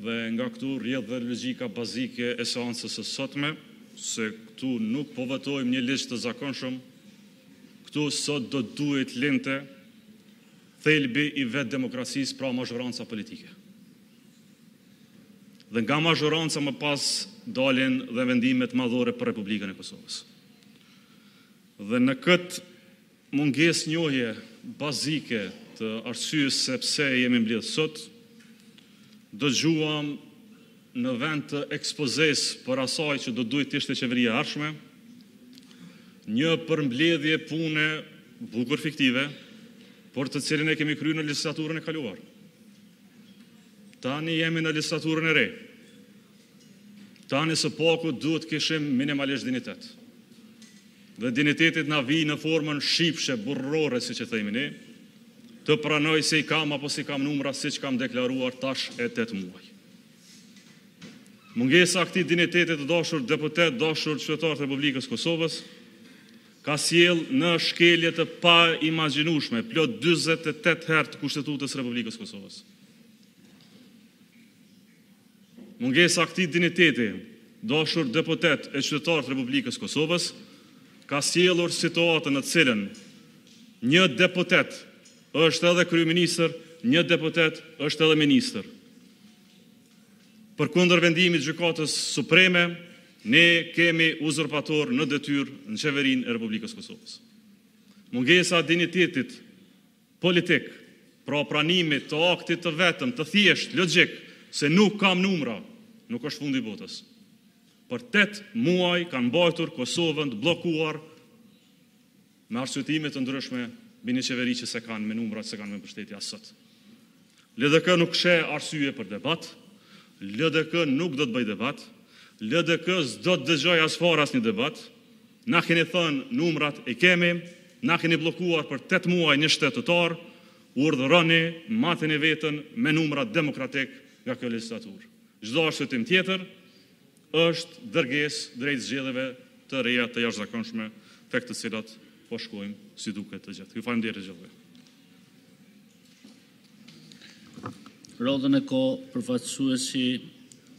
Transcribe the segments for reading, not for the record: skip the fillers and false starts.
Dhe, nga këtu rrjedh dhe logjika bazike e seancës së sotme, se këtu nuk po votojmë një ligj të zakonshëm, këtu sot do të duhej të lindte thelbi i vetë demokracisë, pra mazhoranca politike. Dhe, nga mazhoranca më pas dalin dhe vendimet madhore për Republikën e Kosovës. Dhe, në këtë mungesë njohjeje bazike të arsyes se pse jemi mbledhur sot, dëgjuam në vend të ekspozesë për asaj që do të duhej të ishte Qeveria e ardhshme, një përmbledhje pune bukur fiktive, por të cilën e kemi kryer në legjislaturën e kaluar. Tani jemi në legjislaturën e re. Tani së paku duhet të kishim minimalisht dinjitet. Dhe, dinjiteti të na vijë në formën shipshe, burrërore, siç e themi ne, të pranoj se i kam apo s'i kam numrat, siç kam deklaruar tash e tetë muaj. Mungesa e këtij dinjiteti, të dashur deputetë, Të dashur qytetarë të Republikës së Kosovës, Ka sjellë në shkelje të paimagjinueshme plot 48 herë të Kushtetutës së Republikës së Kosovës. Mungesa e këtij dinjiteti, të dashur deputetë e qytetarë të Republikës së Kosovës, ka sjellë situatën në të cilën një deputet është edhe kryeministër, një deputet është edhe ministër. Përkundër vendimit të Gjykatës Supreme, ne kemi uzurpatorë në detyrë në Qeverinë e Republikës së Kosovës. Mungesa e dinjitetit politik, pra pranimit të aktit të vetëm të thjeshtë logjik se nuk kam numra, nuk është fundi i botës. Për tetë muaj kanë mbajtur Kosovën të bllokuar me arsyetime të ndryshme mbi një qeveri që s'e kanë me numra, s'e kanë me mbështetje as sot. LDK nuk sheh arsye për debat, LDK nuk do të bëjë debat, LDK s'do të dëgjojë asfare asnjë debat. Na keni thënë numrat i kemi, na keni bllokuar për tetë muaj një shtet të tërë, urdhëroni, mateni veten me numra demokratikë nga kjo legjislaturë. Çdo arsyetim tjetër është dërgesë drejt zgjedhjeve të reja të jashtëzakonshme, tek të cilat po shkojmë si duket të gjithë. Ju faleminderit të gjithëve! Radhën e ka përfaqësuesi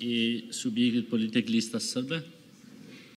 i subjektit politik Lista serbe.